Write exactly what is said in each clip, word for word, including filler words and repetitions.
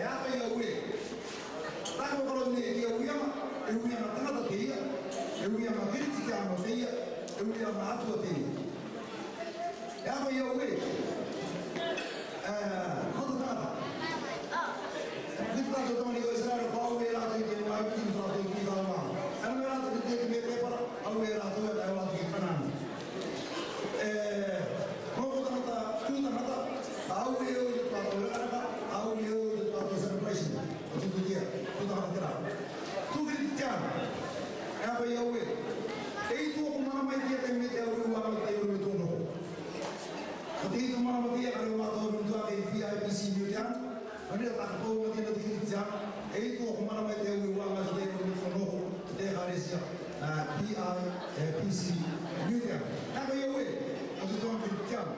e a kai a ue. Taku koro nei te uiaga, e uiaga tagata teie, e uiaga Kirisitiano teie, e uiaga Atua teie. E a kai a ue. E, hota tagata. Ki te tatou tamani ko Isaraelu, ko Aue rātou i te mau, ki te tatou ki te mau. E na mea rātou ki te mea te para, Aue rātou e tae rātou ki Kanana. E, ko te tagata, tū tagata, Aue o te tatou rakaraka, Aue o te tatou celebration. O tū tū tia, tū tagata te rā. Tū Kirisitiano. E a kai a ue. E i tū oko mana mai te ia te mea te aue ua mai te uru me tō noko. Ko te i tū mana mai te ia kare o mātou uru tua ke PIPC Museum. Mani a taka pau mai te ia te Kirisitiano. E i tū oko mana mai te aue ua mai te uru me tō noko. Te Ekalesia, a, PIPC Museum. E a kai a ue. O te tū Kirisitiano.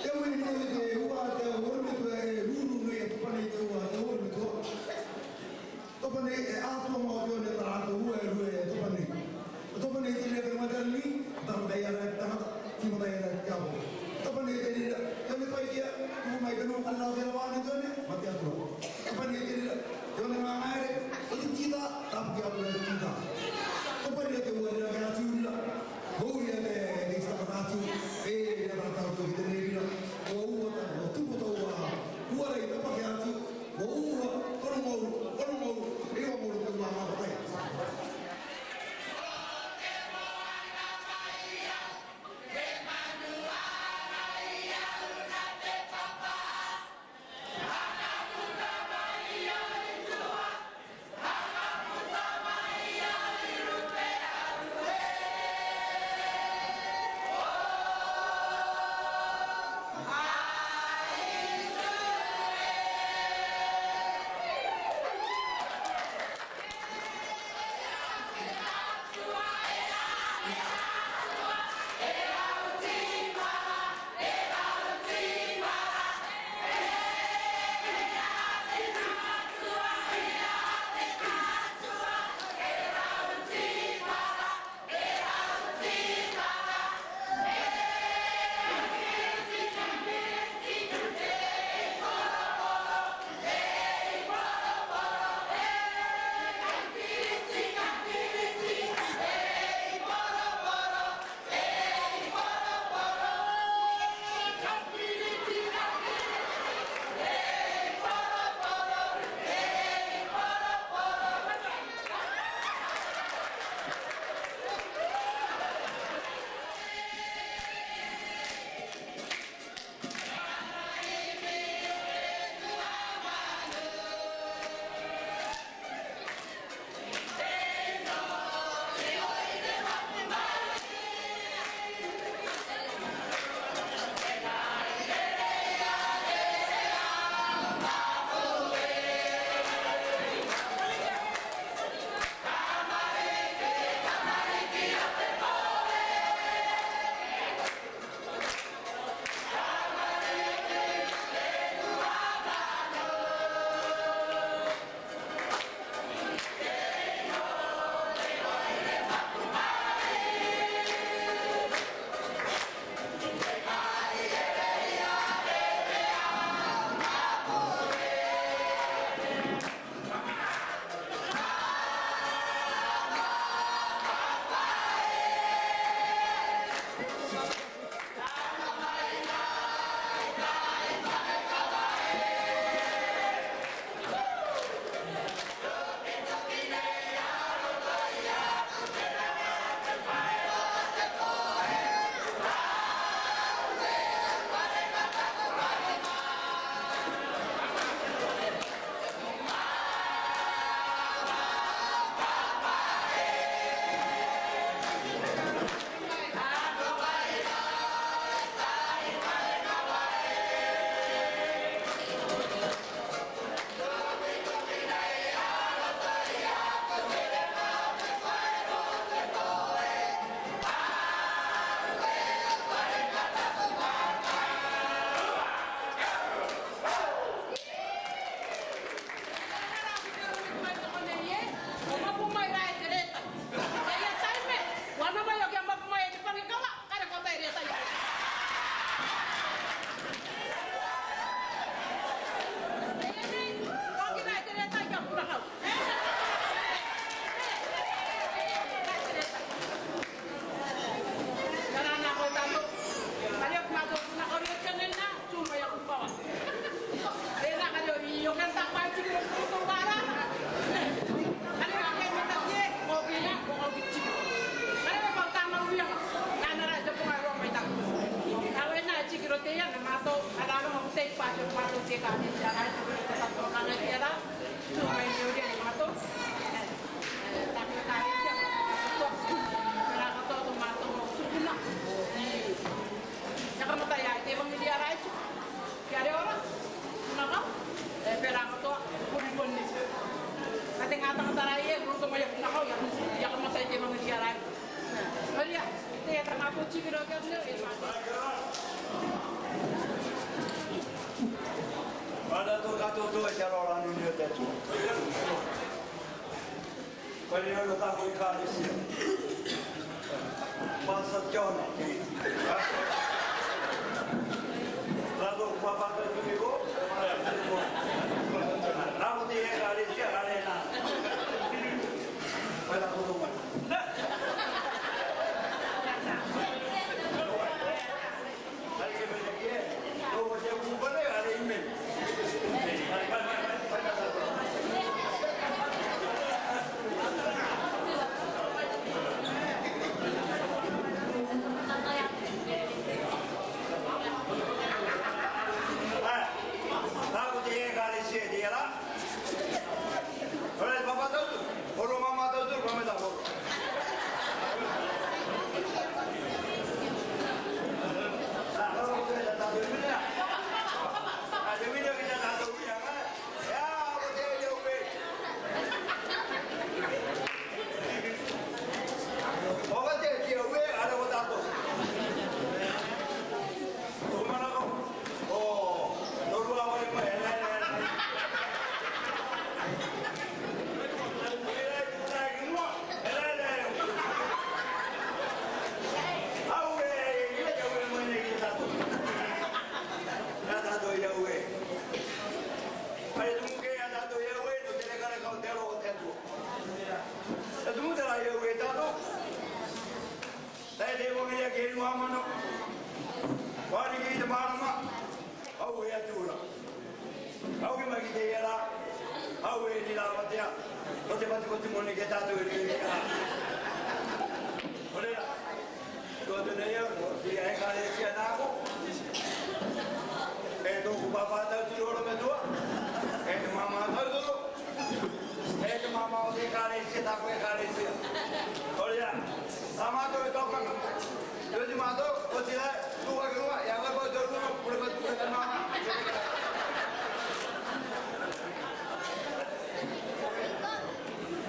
Te ue nei te ua te uru me tō e ruru nei e Topa nei te ua te uru me tō. Topa nei e a tō mau te one tara tō ua e rua e Topa nei. Topa nei te nei ke mata ni, tara tai ara tara, ki mata ara te abo. Topa nei te nei, te nei pai kia, ku mai ke no ala ke la wa ni te nei, mate atua. Topa nei te nei, te nei ma ngai re, o te tita, tap kia tu tita. Topa nei te ua nei ke a tu la, Para tu ka tu tu e te rora nu ni te tu. Para no ta ko ka ni si. Pasa John. Lado papá de tu amigo. Lado de iglesia, arena. Para tu. Atu muda la Yahweh tato. Tae te mo ya ke no amano. Wari ki te mama. Au e atura. Au ke ma ki te yara. Au e ni la matea. Ko te pati ko te mone ke tato e te yara. Ora. Ko te ne yo, ko te ai ka le sia na ko. E to ku papa ta tu ro me tua. E to mama ta tu. E te mama o te ekalesia, ta ko ekalesia. Oria, a matou e toka. Yo te matou, o te la, tu wa ke wa, ya wa ko to no, pure ko pure ko mama.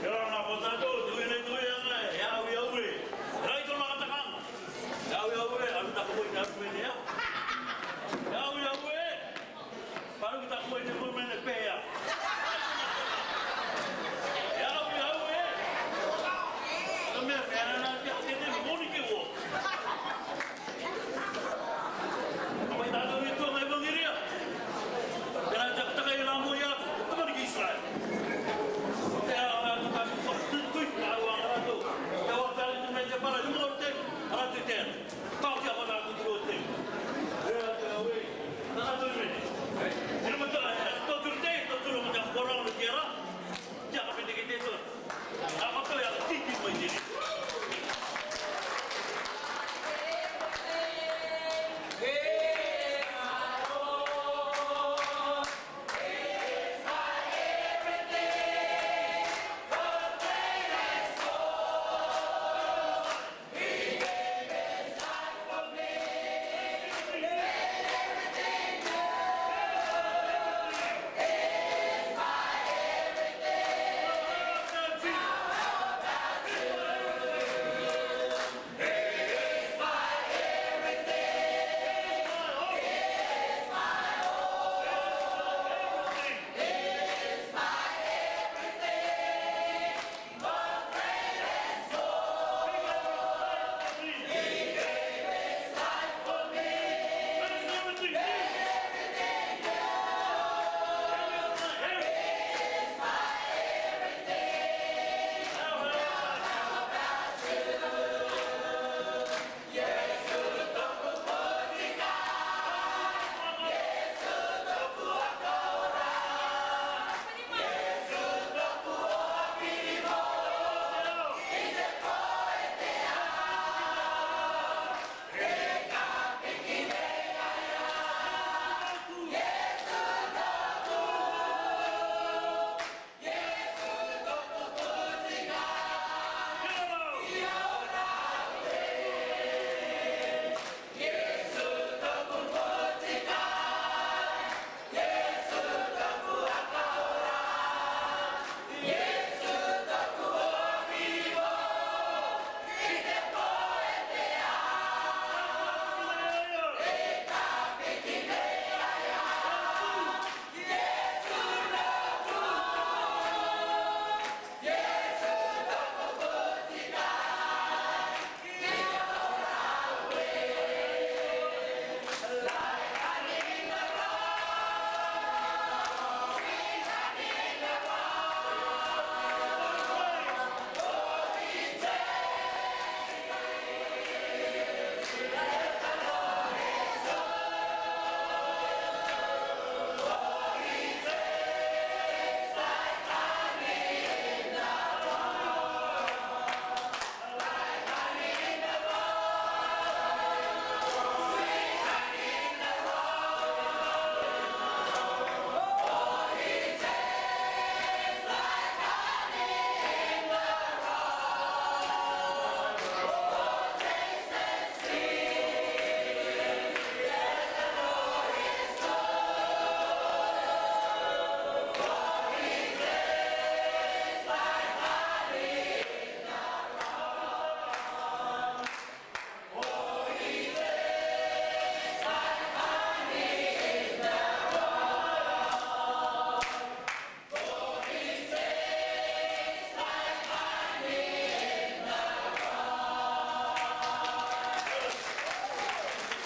Era na ko ta to, tu ne tu ya na, ya wi ya wi. Rai to ma ta kan. Ya wi ya wi, a ta ko ya wi ya. Ya wi ya wi. Para ki ta ko ni ko me ne pe ya. Ya, ya, ya. Ka mea, mea na, na, ya, ke te mo ni ke wo. Apa ta to ni to ngai evangelia.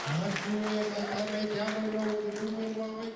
Asu e kata me jamu no tu me wai.